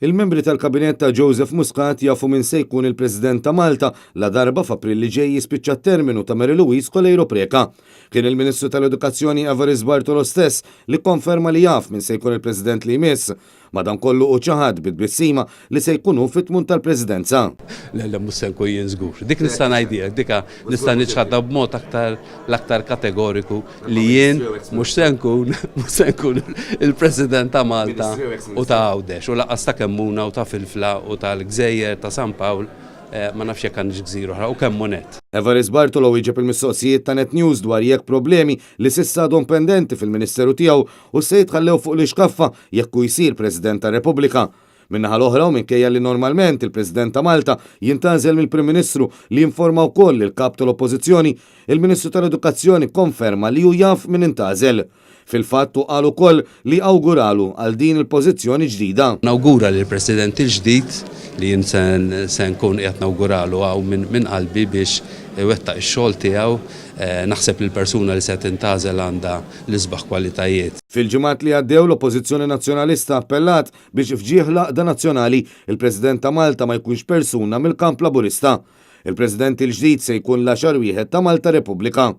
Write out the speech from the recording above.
Il-membri tal-Kabinett ta' Joseph Muscat jafu min se jkun il-President ta' Malta ladarba f'April li ġej jispiċċa t-terminu ta' Mary Louise Coleiro Preca. Kien il-Ministru tal-Edukazzjoni Evarist Bartolo stess li kkonferma li jaf min se jkun il-President li jmiss. Madankollu hu ċaħad bi tbissima li se jkun hu fit-tmun tal-Presidenza. Le, le, mhux se nkun jien żgur. Dik nista' ngħidilek, dika nista' niċħadha b'mod aktar l-aktar kategoriku li jien mhux se nkun mhux se nkun il-President ta' Malta u ta' Għawdex u lanqas ta' Kemmuna u ta' Filfla u tal-Gżejjer ta' San Pawl, ma nafx jekk għandix gżira oħra, u Kemmunett. Evarist Bartolo wieġeb il-mistoqsijiet ta' Net News dwar jekk problemi li s'issa għadhom pendenti fil-Ministeru tiegħu u se jitħallew fuq l-ixkaffa jekk hu jsir President tar-Repubblika. Min-naħa l-oħra u minkejja li normalment il-President ta' Malta jintgħażel mill-Prim Ministru li jinforma wkoll lill-Kap tal-Oppożizzjoni, il-Ministru tal-Edukazzjoni kkonferma li hu jaf min intgħażel. Fil-fatt hu qal ukoll li awguralu għal din il-pożizzjoni ġdida. Nawgura lill-President il-ġdid li jien se nkun qiegħed nawguralu hawn minn qalbi biex iwettaq ix-xogħol tiegħu. Naħseb li l-persuna li se tintgħażel għandha l-isbaħ kwalitajiet. Fil-ġimgħat li għaddew l-Oppożizzjoni Nazzjonalista appellat biex f'ġieħ l-għaqda nazzjonali, il-President ta' Malta ma jkunx persuna mill-kamp Laburista. Il-President il-ġdid se jkun l-għaxar wieħed ta' Malta Repubblika.